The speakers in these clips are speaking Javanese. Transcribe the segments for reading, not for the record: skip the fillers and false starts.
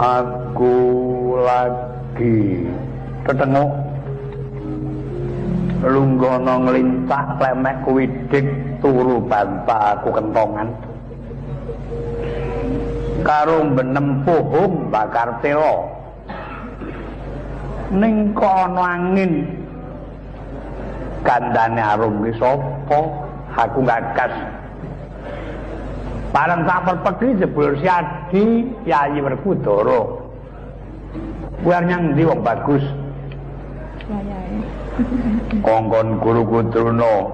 Aku lagi tetenguk lunggono nglintak lemek kuwidik turu bantah aku kentongan karo benem puhung bakar telo ning kok ana angin kandhane arum ki sapa aku gagas bareng tak perpedi jebul Siadi Yayi Werkudara kuwi arep nyang ndi wong bagus kongkon guruku Drona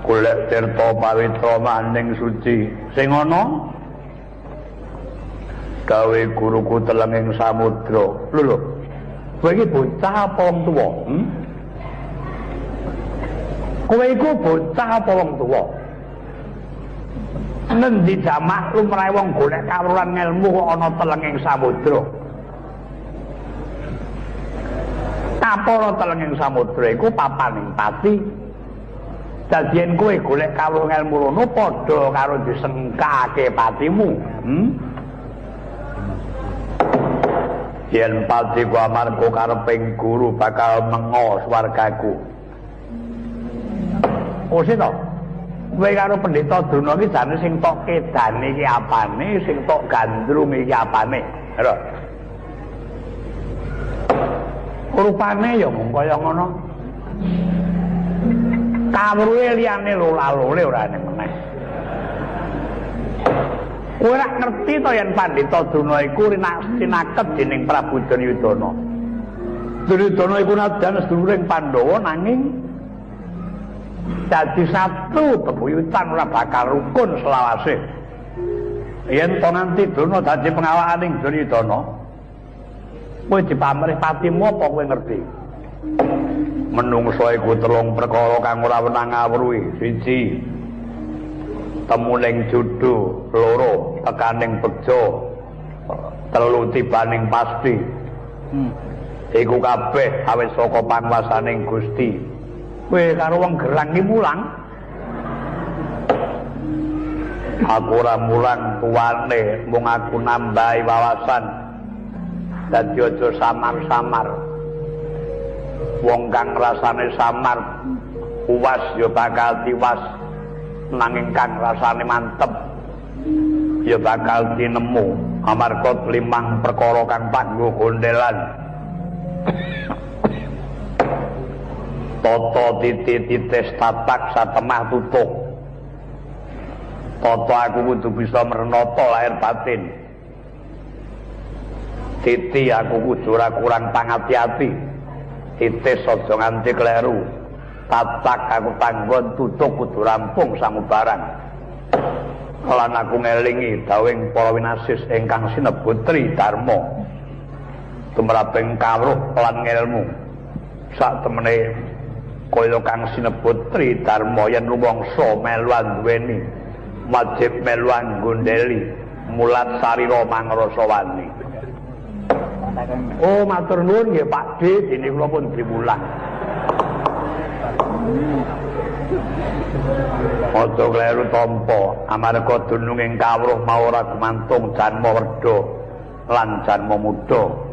golek tirta pawitra maning suci sing ana gawe guruku telenging samudra. Lho lho, kowe iki bocah apa wong tuwa? Kowe iku bocah apa wong tuwa? Nendi jamak lumrahe wong golek kawruhan ngelmu kok ana telenging samudra. Kapara telenging samudra iku papaning pati. Dadi yen kowe golek kawruh ngelmu rono padha karo disengkake patimu. Yen pati ku amarga kareping guru bakal mengo swargaku. Oh sing to. Kowe karo pendeta Drona iki jane sing tok kedane iki apane, sing tok gandrung iki apane. Lho. Rupane ya mung kaya ngono. Kawruhe liyane lola-lole ora eneng meneh. Kowe ora ngerti to yen Pandhita Drona iku sinaket dening Prabu Duryudana. Duryudana iku nadyan seduluring Pandhawa nanging dadi satu bebuyutan ora bakal rukun selawase. Yen to nganti Drona dadi pengawakaning Duryudana, kowe dipamrih patimu apa kowe ngerti? Menungso iku telung perkara kang ora wenang ngawruhi. Siji, temuning judo, loro tekaning bejo, telu tibaning pasti. Iku kabeh awit saka panguwasaning Gusti. Kowe karo wong gerang iki mulang. Aku ora mulang tuane, mung aku nambahi wawasan. Dadi aja samar-samar. Wong kang rasane samar uwas ya bakal tiwas, nanging kang rasane mantep ya bakal tinemu. Amarga limang perkara kang panggo gondelan. Tata titi titis tatak satemah tutuk. Tata aku kudu bisa mrenata lahir batin. Titi aku kudu ora kurang pangati-ati. Titis aja nganti kleru. Tatak aku tanggon tutuk kudu rampung samubarang. Lan aku ngelingi dawuhing para winasis ingkang sinebut Tri Dharma. Tumraping kawruh lan ngelmu. Sak temene kaya kang sinebut Tri Dharma yen rumangsa melu anduweni, wajib melu anggondeli, mulat sarira mangrasa wani. Oh matur nuwun nggih Pak D, dene kula pun dimulang. Aja kleru tampa, amarga dununging kawruh mau ora gumantung janma werda lan janma muda.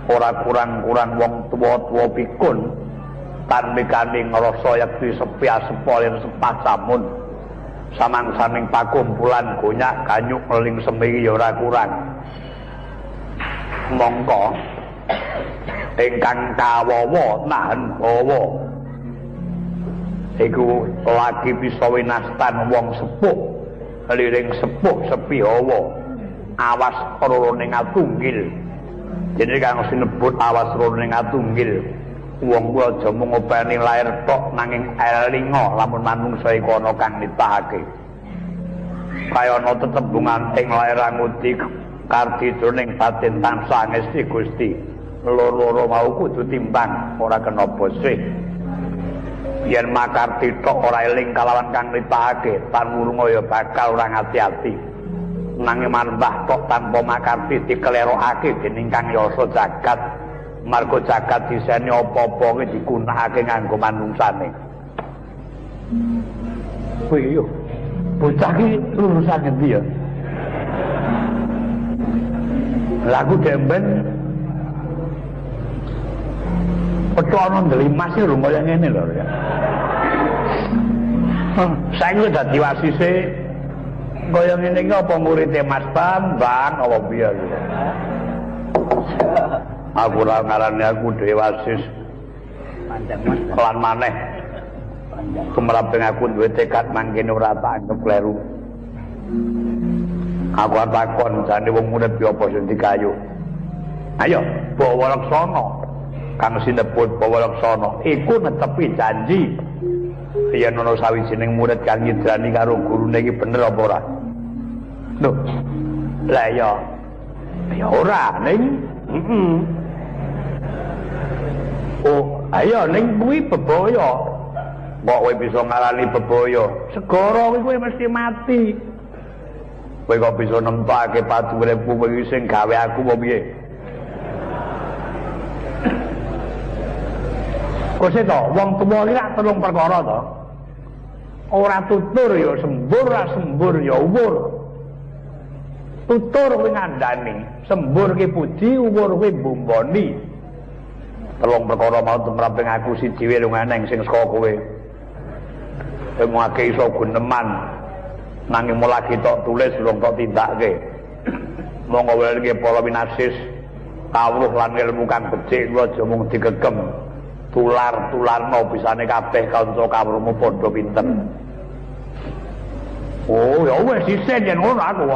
Ora kurang-kurang wong tuwa-tuwa pikun tan mikane ngrasa yekti sepi asepa lir sepah samun. Samangsaning pakumpulan gonyak ganyuk ngeling semi ya ora kurang. Mongko ingkang kawawa nahen bawa iku lagi bisa winastan wong sepuh liring sepuh sepi hawa awas roroning atunggil. Dene kang sinebut awas roroning atunggil, wong kuwi aja mung ngopeni lair tok nanging elinga lamun manungsa iku ana kang nitahake. Kaya ana tetembungan ing lair angudi kardi jroning batin tansah ngesti Gusti. Loro-loro mau kudu timbang, ora kena bosih. Yen makarti tok ora eling kalawan kang nitahake, tan wurunga ya bakal ora ngati-ati. Nanging manembah tok tanpa makarti dikelerokake dening Kang Yasa jagat. Marga jagat diseni apa-apa kuwi digunakake nganggo manungsane. Kuwi yo bocah iki lulusan ngendi ya? Lah aku demben petuk ana ndelimas iki lho kaya ngene lho ya. Saiki dadi wasise kaya ngene iki apa murite Mas Bambang apa piye iki? Aku ora ngarani aku dhewe wasis. Lan maneh tumraping aku duwe tekad mangkene ora tak anggep kleru. Aku takon jane wong urip ki apa sing dikayuh. Ayo bawa laksana. Kang sinebut bawa laksana iku netepi janji. Yen ana sawijining murid kang nyidrani karo gurune iki bener apa ora? Lho. Lah ya. Ya ora ning Oh, ayo ning kuwi bebaya. Kok kowe bisa ngarani bebaya? Segara kuwi kowe mesti mati. Kowe kok bisa nentokake padu uripku kowe sing gawe aku apa piye? Kose to, wong tuwa iki rak telung perkara to. Ora tutur ya sembur, ora sembur ya uwur. Tutur kuwi ngandani, sembur ki puji, uwur kuwi mbumboni. Telung perkara mau tumraping aku siji wae lho ngeneng sing saka kowe. Kowe akeh iso guneman nanging mulai tok tulis urung tok tindakake. Monggo welke para winasis kawruh lan ilmu kang becik kuwi aja mung digegem. Tular-tularno bisane kabeh kanca kawruhmu padha pinter. Oh, ya wis isin yen ngono aku.